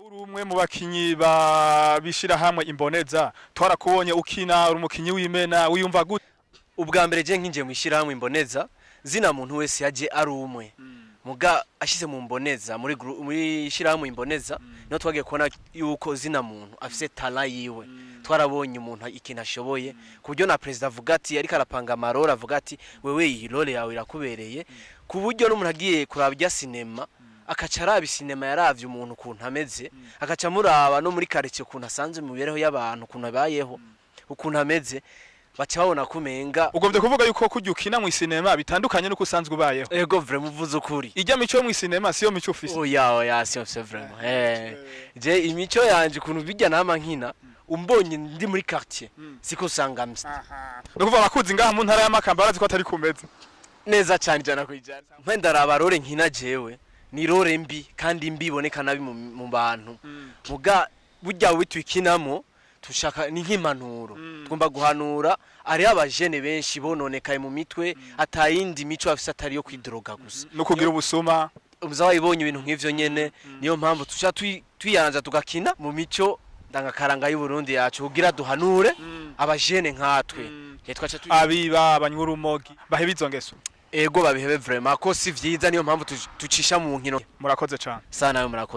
Uri umwe mu bakinyi ba bishirahamwe Imboneza, twarakubonye ukina, uri umukinyi w'imena, wiyumva gute? Ubwa mbere je nkinjiye mu ishyirahamwe Imboneza, zina muntu wese yaje ari umwe, muga ashize mu Mboneza, muri ishyirahamwe Imboneza, niho twagiye kubona yuko zina muntu afise talent yiwe. Twarabonye umuntu ikintu ashoboye, ku buryo na perezida avuga ati, ariko arapanga ama rôle, avuga ati: "Wewe iyi rôle yawe irakubereye", ku buryo n'umuntu agiye kuraba irya sinema, akaca araba isinema yaravye umuntu ukuntu ameze, akaca amuraba no muri quartier ukuntu asanzwe mu mibereho y'abantu, ukuntu abayeho, ukuntu ameze, baca babona ko umenga Ugombye kuvuga yuko kurya ukina mu isinema bitandukanye n'uko usanzwe ubayeho? Ego, vraiment, uvuze ukuri. Ijya mico yo mu isinema siyo mico ufise? Oya, siyo, c'est vraiment, je imico yanje, ukuntu bijya nama nkina, umbonye ndi muri quartier, siko usanga msa. Ni ukuvuga abakuzi ngaha mu ntara y'Amakamba barazi ko atari kumeze. Neza cyane, 100%. Mpe ndaraba rôle nkina jewe, ni rôle mbi kandi mbi, iboneka nabi mu bantu, muga burya witwikinamo tushaka ni nk'impanuro, tugomba guhanura. Ariho abajene benshi bononekaye mu mitwe, atayindi mico bafise atari yo kwidroga gusa. No kugira ubusuma. Uza wayibonye ibintu nk'ivyo nyene. Niyo mpamvu tuca twiyaranza tugakina mu mico ndangakaranga y'Uburundi yacu, kugira duhanure abajene nkatwe. Twaca Abiba, abanywa urumogi baheba izo ngeso. Ego, babihebe vraiment, ko si vyiza. Niyo mpamvu tucisha mu nkino. Murakoze cane. Sana, nawe murakoze.